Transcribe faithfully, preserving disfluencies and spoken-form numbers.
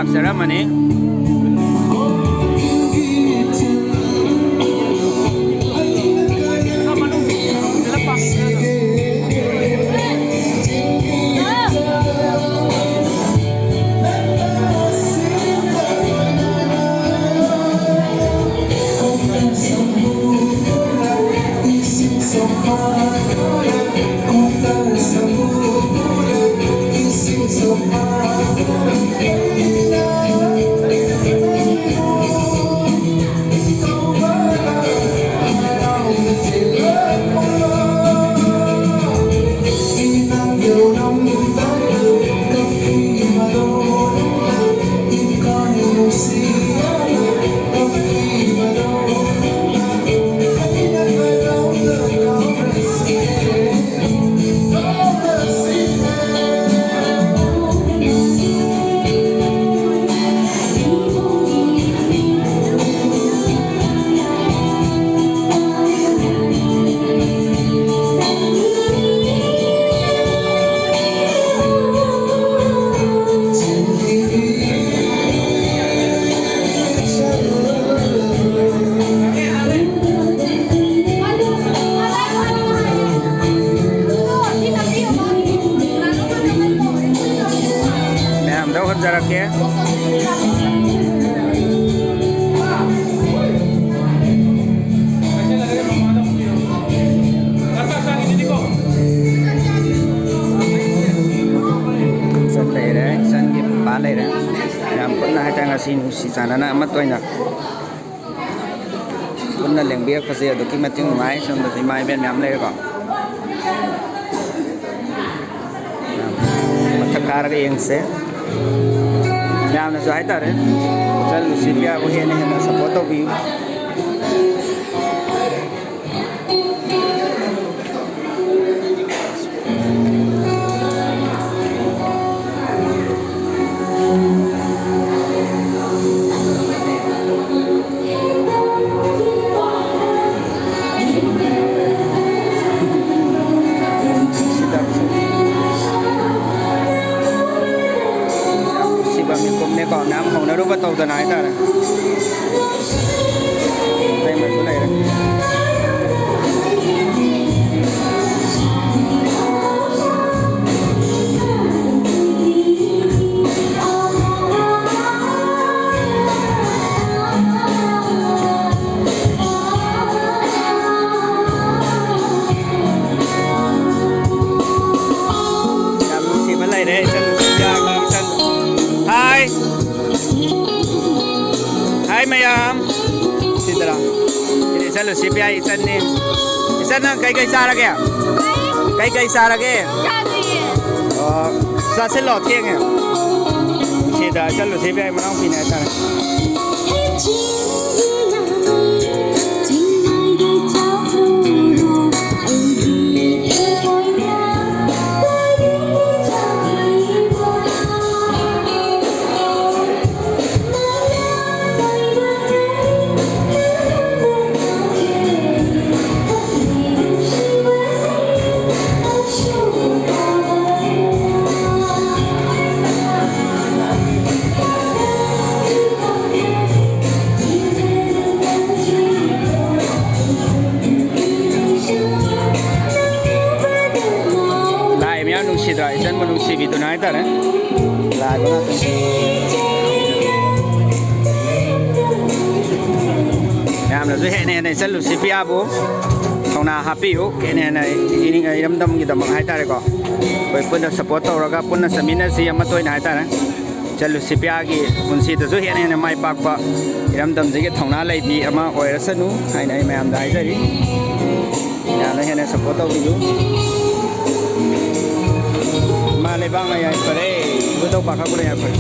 ꯂꯥꯛꯆꯔꯝꯃꯅꯤ꯫ ꯃꯌꯥꯝꯗ ꯎꯍꯟꯖꯔꯛꯀꯦ꯫ ꯏꯆꯟ ꯂꯩꯔꯦ, ꯏꯆꯟꯒꯤ ꯄꯄꯥ ꯂꯩꯔꯦ꯫ ꯌꯥꯝ ꯄꯨꯟꯅ ꯍꯥꯏꯇꯥꯔꯦ ꯉꯁꯤ ꯅꯨꯡꯁꯤ ꯆꯥꯟꯅꯅ ꯑꯃꯠꯇ ꯑꯣꯏꯅ ꯄꯨꯟꯅ ꯂꯦꯡꯕꯤꯔꯛꯄꯁꯦ ꯑꯗꯨꯛꯀꯤ ꯃꯇꯤꯛ ꯅꯨꯡꯉꯥꯏ꯫ ꯁꯣꯝꯗꯁꯨ ꯏꯃꯥ ꯏꯕꯦꯟ ꯃꯌꯥꯝ ꯂꯩꯔꯦꯀꯣ꯫ ꯃꯊꯛ ꯀꯥꯔꯒ ꯌꯦꯡꯁꯦ꯫ ꯃꯌꯥꯝꯅꯁꯨ ꯍꯥꯏꯇꯥꯔꯦ, ꯏꯆꯟ ꯂꯨꯁꯤꯄꯤꯌꯥꯕꯨ ꯍꯦꯟꯅ ꯍꯦꯟꯅ ꯁꯞꯄꯣꯔꯠ ꯇꯧꯕꯤꯌꯨ꯫ ꯁꯤꯕ ꯃꯤꯀꯨꯞꯅꯦ꯫ ꯃꯌꯥꯝ ꯍꯧꯅꯔꯨꯕ ꯇꯧꯗꯅ ꯍꯥꯏꯇꯥꯔꯦ꯫ ꯑꯇꯩ ꯃꯔꯛꯁꯨ ꯂꯩꯔꯦ꯫ ꯌꯥꯝ ꯅꯨꯡꯁꯤꯕ ꯂꯩꯔꯦ ꯏꯆꯟ ꯅꯨꯄꯤꯒꯤ ꯏꯆꯟ꯫ ꯍꯥꯏ꯫ ꯍꯥꯏ ꯃꯌꯥꯝ꯫ ꯁꯤꯗꯔꯥ? ꯁꯤꯗꯤ ꯏꯆꯟ ꯂꯨꯁꯤꯄꯤꯌꯥ ꯏꯆꯟꯅꯤ꯫ ꯏꯆꯟ, ꯅꯪ ꯀꯩꯀꯩ ꯆꯥꯔꯒꯦ? ꯀꯩꯀꯩ ꯆꯥꯔꯒꯦ? ꯆꯥꯗ꯭ꯔꯤꯌꯦ꯫ ꯑꯣ, ꯆꯥꯁꯤꯜꯂꯣ, ꯊꯦꯡꯉꯦ꯫ ꯁꯤꯗ ꯏꯆꯟ ꯂꯨꯁꯤꯄꯤꯌꯥꯒꯤ ꯃꯅꯥꯎꯄꯤꯅꯦ ꯍꯥꯏꯇꯥꯔꯦ꯫ ꯂꯥꯏ ꯃꯌꯥꯝ ꯅꯨꯡꯁꯤꯗ꯭ꯔꯥ? ꯏꯆꯟꯕꯨ ꯅꯨꯡꯁꯤꯕꯤꯗꯨꯅ ꯍꯥꯏꯇꯥꯔꯦ꯫ ꯂꯥꯏꯕ ꯉꯥꯛꯇꯅꯤ꯫ ꯃꯌꯥꯝꯅꯁꯨ ꯍꯦꯟꯅ ꯍꯦꯟꯅ ꯏꯆꯟ ꯂꯨꯁꯤꯄꯤꯌꯥꯕꯨ ꯊꯧꯅꯥ ꯍꯥꯞꯄꯤꯌꯨ꯫ ꯍꯦꯟꯅ ꯍꯦꯟꯅ ꯏꯅꯤꯡ-, ꯏꯔꯝꯗꯝꯒꯤꯗꯃꯛ ꯍꯥꯏꯇꯥꯔꯦꯀꯣ, ꯑꯩꯈꯣꯏ ꯄꯨꯟꯅ ꯁꯞꯄꯣꯔꯠ ꯇꯧꯔꯒ ꯄꯨꯟꯅ ꯆꯠꯃꯤꯟꯅꯁꯤ ꯑꯃꯠꯇ ꯑꯣꯏꯅ ꯍꯥꯏꯇꯥꯔꯦ꯫ ꯏꯆꯟ ꯂꯨꯁꯤꯄꯤꯌꯥꯒꯤ ꯄꯨꯟꯁꯤꯗꯁꯨ ꯍꯦꯟꯅ ꯍꯦꯟꯅ ꯃꯥꯏ ꯄꯥꯛꯄ, ꯏꯔꯝꯗꯝꯁꯤꯒꯤ ꯊꯧꯅꯥ ꯂꯩꯕꯤ ꯑꯃ ꯑꯣꯏꯔꯁꯅꯨ ꯍꯥꯏꯅ ꯑꯩ ꯃꯌꯥꯝꯗ ꯍꯥꯏꯖꯔꯤ꯫ ꯃꯌꯥꯝꯅ ꯍꯦꯟꯅ ꯁꯞꯄꯣꯔꯠ ꯇꯧꯕꯤꯌꯨ꯫ ꯏꯃꯥ ꯂꯩꯕꯥꯛꯅ ꯌꯥꯏꯐꯔꯦ, ꯏꯕꯨꯙꯧ ꯄꯥꯈꯪꯕꯅ ꯌꯥꯏꯐꯔꯦ꯫